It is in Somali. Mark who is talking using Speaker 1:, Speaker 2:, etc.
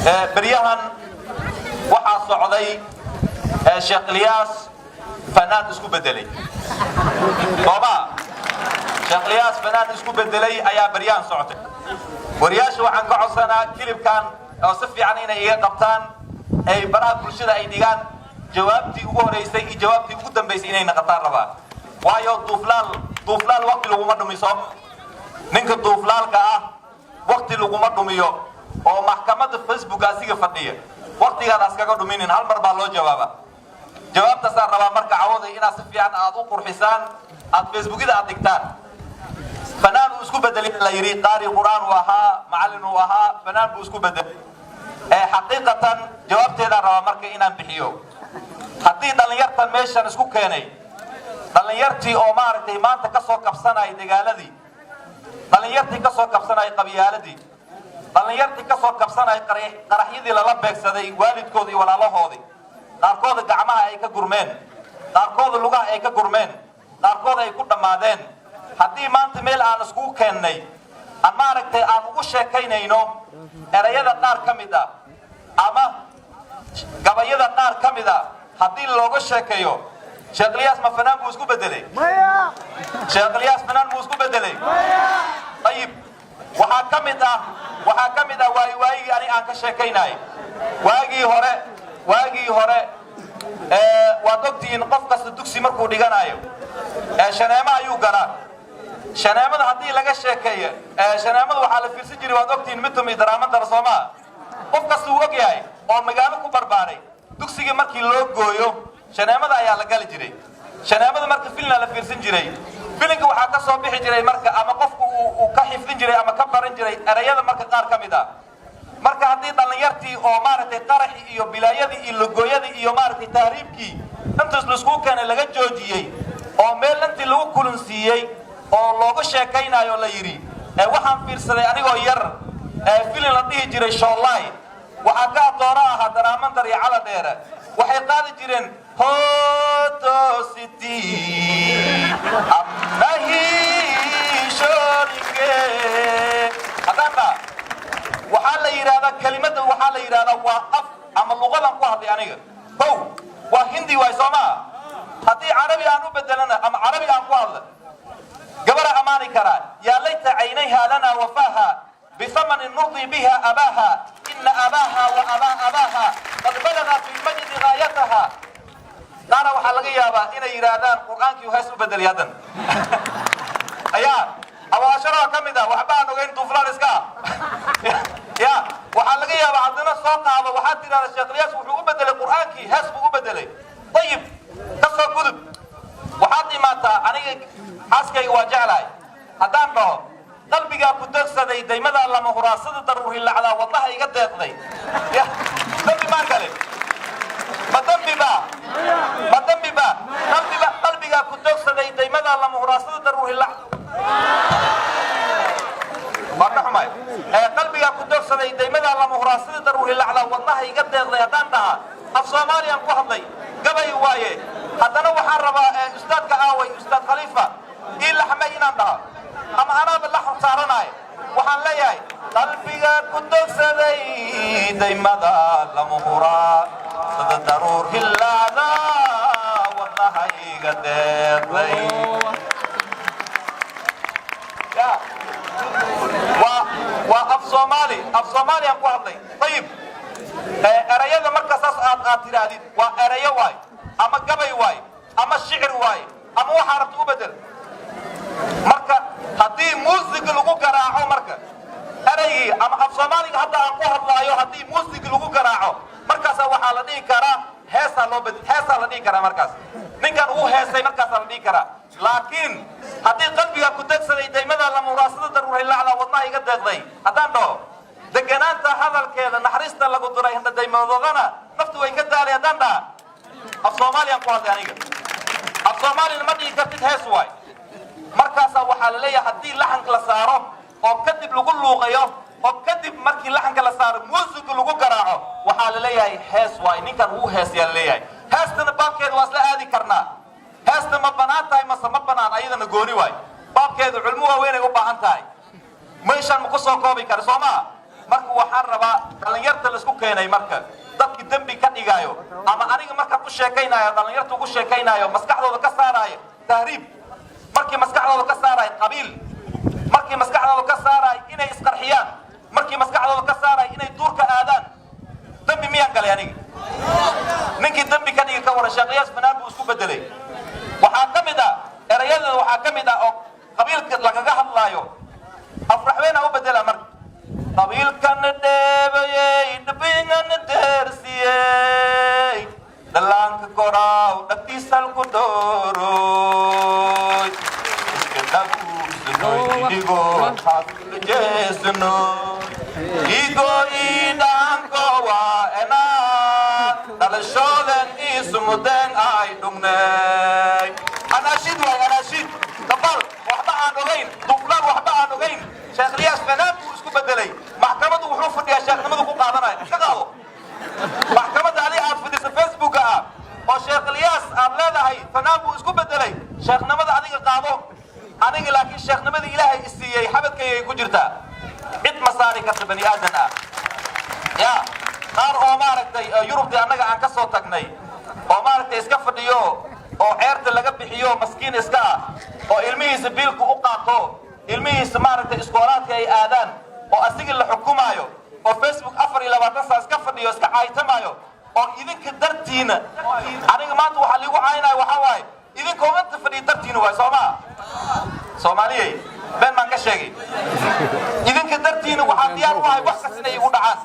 Speaker 1: Beryahan waxaa socday Sheekh Ilyaas fanaan isku bedelay sooma? Sheekh Ilyaas fanaan isku bedelay ayaa beryahan socotay. Wariyaasha waxaan ka codsanaa clip-kan oo si fiican inay iga qabtaan, ay baraha bulshada ay dhigaan. Jawaabtii ugu horeysay iyo jawaabtii ugu dambaysay inay naqataan rabaa, waayo duuflaal duuflaal waqti laguma dhumiso. Ninka duuflaalka ah waqti laguma dhumiyo oo maxkamadda Facebook asiga fadhiya waqtigaad askaga dhuminin. Hal mar baa loo jawaaba. Jawaabtaasaan rabaa marka cawada inaad si fiican aad u qurxisaan, aad Facebookyada aad dhigtaan. Fanaan uu isku bedelay la yidhi, qaari Qur'aan uu ahaa, macallin uu ahaa, fanaan buu isku bedelay. Xaqiiqatan jawaabteedaan rabaa marka inaan bixiyo. Haddii dhallinyartan meeshan isku keenay, dhallinyartii oo maaragtay maanta ka soo kabsanaya dagaaladii, dhallinyartii ka soo kabsanaya qabyaaladii, dhallinyartii ka soo kabsanaya qaraxyadii lala beegsaday waalidkoodii iyo walaalahoodii, qaarkooda gacmaha ay ka gurmeen, qaarkooda lugaha ay ka gurmeen, qaarkood ay ku dhammaadeen, haddii maanta meel aan iskugu keennay, aan maaragtay aan ugu sheekaynayno erayada qaar ka mid ah ama gabayada qaar ka mid ah, haddii looga sheekeeyo, Sheekh Ilyaas ma fanaan buu isku bedelay? Sheekh Ilyaas fanaan buu isku bedelay? Ayib, waxaa ka mid ah waagi waagii ani aan ka sheekaynay, waagii hore, waagii hore. Waad ogtihiin, qof kasta dugsi markuu dhiganayo shaneemo ayuu galaa. Shaneemada haddii laga sheekeeyo, shaneemada waxaa la fiirsan jiray, waad ogtihiin, Midtum iyo Daraamandar, soomaa? Qof kasta wuu og yahay oo magaalo ku barbaaray, dugsigii markii loo gooyo shaneemada ayaa la gali jiray. Shaneemada marka filna la fiirsan jiray. Filinka waxaa ka soo bixi jiray marka ama qofku uu ka xifdin jiray ama ka baran jiray erayada marka qaar ka mid ah. Marka haddii dhallinyartii oo maaragtay qaraxii iyo bilaayadii iyo logooyadii iyo maaragtay tahriibkii intaas laiskugu keenay laga joojiyey oo meel intii lagu kulansiiyey oo loogu sheekaynayo la yidhi, waxaan fiirsaday anigoo yar filin la dhihi jiray Shoolay. Waxaa ka adoora ahaa Daraamandar iyo Cala Dheere. Waxay qaadi jireen "Ho dosti hum nahi chhodenge". Haddaan dhaa, waxaa la yidhahdaa kelimadda, waxaa la yidhahdaa waa af ama luqadan ku hadlay aniga kow waa Hindi waay, soo maa? Haddii Carabi aan u bedelana ama Carabi aan ku hadla, gabara amaani karaa: "Yaa layta caynayha lana wafaha bithamanin nurdi biha abaha, ina abaha wa abaa abaha qad balaga fi lmajdi gaayataha." Qaana waxaa laga yaabaa inay yidhaahdaan Qur'aankii hees u bedelay. Haddan ayaa awaasharoo ka mid ah, waxba aan ogeyn, duuflaan iska ah ya. Waxaa laga yaabaa haddana soo qaado, waxaad tidhahda Sheekh Ilyaas wuxuu u bedelay Qur'aankii, hees buu u bedelay. Ayib, ka soo gudub. Waxaad imaataa, aniga xaaskayga waa jeclahay haddaan dhaho, qalbigaa ku dogsaday daymadaa lama huraasada daruuri lacdaa wadnaha iga deeqday. Ya dambi maan kale? Ma dambi ba? Ma dambi ba? Qalbiga, qalbigaa ku dogsaday daymadaa lama huraasada daruuri lac, waa ka xumay. Qalbigaa ku dogsaday daymadaa lama huraasada daruuri lacdaa wadnaha iga deeqday haddaan dhahaa, af Soomaaliyaan ku hadlay, gabay waaye. Haddana waxaan rabaa ustaadka aaway, Ustaad Khaliifa, ii laxmay inaan dhaha ama anaaba la saaranaayo. Waxaan leeyahay qalbiga ku dogsaday daymada lama huraa sada daruur hilaacda wadnaha iga deeqday. Ya waa af Soomaali, af Soomaaliyaan ku hadlay. Ayib, erayada marka saas aad tidhaahdid, waa erayo waay ama gabay waay ama shicir waay ama waxaa rabta u bedel. Marka haddii muusig lagu garaaco, marka eraygii ama af Soomaaliga hadda aan ku hadlaayo haddii muusig lagu garaaco, markaasaa waxaa la dhihi karaa heesaa loo bed, heesaa la dhihi karaa. Markaas ninkan uu heesay markaasaa la dhihi karaa. Laakiin haddii qalbiga ku degsaday daymada lama muraasada daruuray lacda wadnaha iga deeqday haddaan dhaho, deganaanta hadalkeeda naxariista lagu duray hindadaymadoodana naftu way ka daalay haddaan dhaha, af Soomaaliyaan ku hadlay aniga, af Soomaaliyana ma dhihi kartid hees waay. Markaasaa waxaa la leeyahay haddii laxanka la saaro oo kadib lagu luuqayo oo kadib markii laxanka la saaro muusiga lagu garaaco, waxaa la leeyahay hees waay, ninkan wuu hees yaa la leeyahay. Heestana baabkeeda waa isla aadi karnaa. Heesta ma banaan tahay mase ma banaan? Ayadana gooni waay baabkeedu, culmo waaweynay u baahan tahay. Meeshaan ma ku soo koobi kara, soo maa? Marka waxaan rabaa dhallinyarta laisku keenay, marka dadkii dembi ka dhigaayo ama aniga markaan u sheekaynayo, dhallinyarta ugu sheekaynaayo, maskaxdooda ka saaraayo tahriib, markii maskaxdooda ka saaraayo qabiil, markii maskaxdooda ka saaraayo inay isqarxiyaan, markii maskaxdooda ka saaraayo inay duurka aadaan, dembi miyaan galay aniga? Ninkii dembi ka dhigi, ka waran? Sheekh Iyaas fanaan buu isku bedelay. Waxaa ka mid ah erayada, waxaa ka mid ah oo qabiilka lagaga hadlaayo, afraxweena u bedela marka: "Qabiilkan dheebayey, dhibingan deersiyey, dhalaanka koraaw dhagtiisal ku dooroy, iska dhaguusnoy, idigo jeesno, igo idhaanko waa enaa, dhalashooden isumudeen ay dhugnay." Anaashiid waay, anaashiid dabaal waxba aan ogayn, duflaan waxba aan ogayn. Sheekh Liyaas fanaan buu isku bedelay. Maxkamaddu wuxuu fadhiyaa, sheekhnimadu ku qaadanaya. Iska qaado maxkamadda adiga aad fadhiso Facebooka ah oo Sheekh Liyaas aad leedahay fanaan buu isku bedelay. Sheekhnimada adiga qaado aniga, laakiin sheekhnimadii Ilaahay isiiyey xabadkaygay ku jirtaa. Cid ma saari karta bani aadan ah. Ya qaar oo maaragtay Yurubtii annaga aan ka soo tagnay oo maaragtay iska fadhiyo oo ceerta laga bixiyo, maskiin iska ah, oo ilmihiisa biilku u qaato, ilmihiisa maaragtay iskoolaadka ay aadaan, oo asigii la xukumaayo, oo Facebook 24 saa iska fadhiyo, iska caaytamaayo, oo idinka dartiina aniga maanta waxaa liigu caynaya, waxaa waaye idinkoo inta fadhiya dartiina waay. Soo maa Soomaaliyey? Been maan ka sheegay? Idinka dartiina waxaa diyaar u ahay wax kasta inay igu dhacaan.